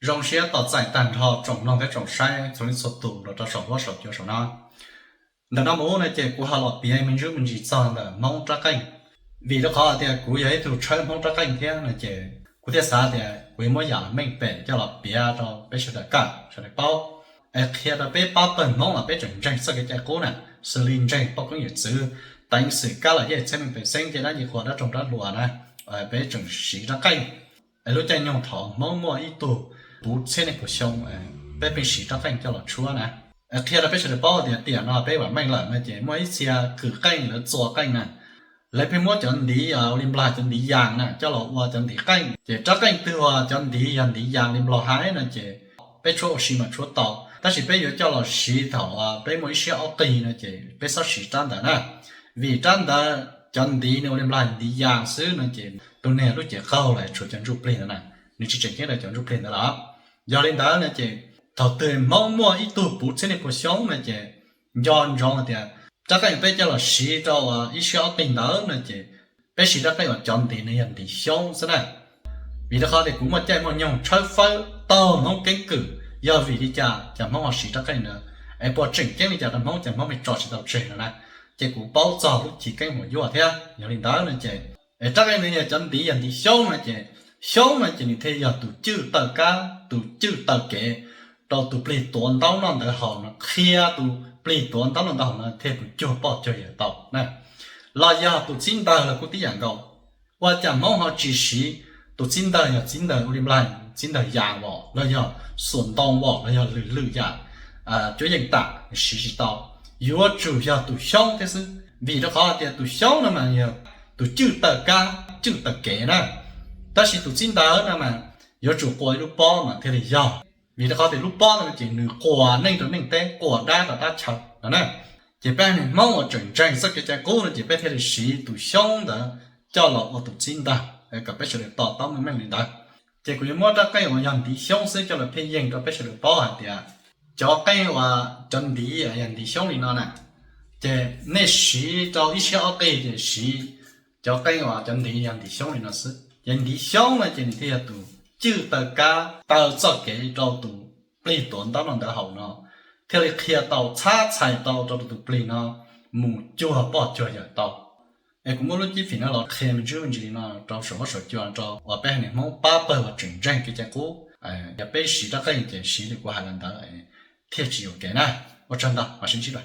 Zoo siab tos txais tag nrho tsoom mloog thiab tsoom saib txhua leej txhua tus los rau saum huab saum cua saum no. Ntawm no mus no ces kuv ho los piav me ntsis me ntsis txog ntawm Hmoob rab qeej, vim rau qhov tias kuv yog ib tug tshawb Hmoob rab qeej thiab no ces kuv thiaj xav tias kuv yuav muab yam meej pem coj los piav rau peb sawv daws kaj sawv daws paub, es qhia rau peb pab pawg Hmoob los peb tseem ntseeg txoj kev cai qub na, xws li ntseeg poj koob yawm txwv, teev xwm kab los yej txhiab meej pem xeeb, cej dab ncej qhuas dab roog dab luas na, peb tseem siv rab qeej. Es lub caij nyoog thaum Hmoob muaj ib tug puv txhiab niaj puas xyoo, peb pheej siv rab qeej coj los tshuab na. Qhia rau peb sawv daws paub tias tiam no peb vam meej lawm no ces muaj ib txhia kws qeej lawv txua qeej na, lawv pheej muab cov ntiv ua li Nplog cov ntiv yas na coj los ua cov ntiv qeej, ces rab qeej twg uas cov ntiv yog ntiv yas li Nplog hais no ces peb tshuab ua si mas tshuab tau, tab sis peb yuav coj los siv thaum peb muaj ib siab ob qig no ces peb txhob siv rab ntawd na, vim rab ntawd cov ntiv nws ua li Nplog ntiv yas xwb no ces tus neeg lub cev qaug los tshuav cov ntsuj plig ntawd na, nws tsis tseem ceeb rau cov ntsuj plig ntawd lawm. Yog li ntawd no ces thaum twg Hmoob muaj ib tug puv txhiab niaj puas xyoo no ces nco ntsoov tias rab qeej peb coj los siv rau ib siab ob qig ntawd no ces peb siv rab qeej uas cov ntiv nws yog ntiv xyoob xwb na. Vim rau qhov tias kuv muaj caij muaj nyoog tshawb fawb taug Hmoob keeb kwm, yog vim li cas cas Hmoob ho siv rab qeej ntawd, es puas tseem ceeb li cas rau Hmoob ces Hmoob pheej tso tsis tau tseg no na. Ces kuv paub txog lub chiv keeb huam yuaj thiab. Yog li ntawd no ces, es rab qeej ntawd yog cov ntiv yog ntiv xyoob no ces, xyoob no ces nws thiaj yog tus cwj taw kab tus cwj taw kev rau tus plig tuav ntaub noj ntawv haus no, qhia tus plig tuav ntaub noj ntawv haus no thiaj tus cuag poj cuag yawm tau na. Los yog tus txib ntawg los kuj tib yam nkaus. Ua cas Hmoob ho tsis siv tus txib ntawg yog txib ntawg ua li Nplog txib ntawg yas vom los yog xuas ntoo vom los yog lwm lwm yam cuab yeej tam, siv tsis tau, yuav tsum yog tus xyoob thiab xwb. Vim rau qhov tias tus xyoob no mas yog tus cwj taw kab cwj taw kev na, tab sis tus txib ntawg no mas yuav tsum quas ib lub pob mas thiaj li yog. Vim rau qhov tias lub pob no ces nws quas neej rau neej teb, quas dab rau dab chaw no na. Ces peb haiv neeg Hmoob uas tseem ntseeg txoj kev cai qub no ces peb thiaj li siv tus xyoob ntawd coj los ua tus txib ntawg kom peb sawv daws to taub meej meej li ntawd. Ces kuv yuav muab rab qeej uas yog ntiv xyoob xwb coj los pheej yeeg rau peb sawv daws paub hais tias cov qeej uas cov ntiv yog ntiv xyoob li no na, ces nej siv rau ib siab ob qig ces siv cov qeej uas cov ntiv yog ntiv xyoob li no xwb. Ces ntiv xyoob no ces nws thiaj yog tus cwj taw kab taw txoj kev rau tus plig tuav ntaub noj ntawv haus no, thiaj li qhia tau txhab txhais tau rau tus plig no mus cuag poj cuag yawm tau. Es kuv muab lub cib fim no los qhia me ntsis me ntsis li no rau saum huab saum cua rau uas peb haiv neeg Hmoob pab pawg uas tseem ntseeg kev cai qub, yog peb siv rab qeej ces siv li kuv hais los ntawd thiaj tsis yuam kev na. Ua tsaug ntau, mam sib ntsib dua.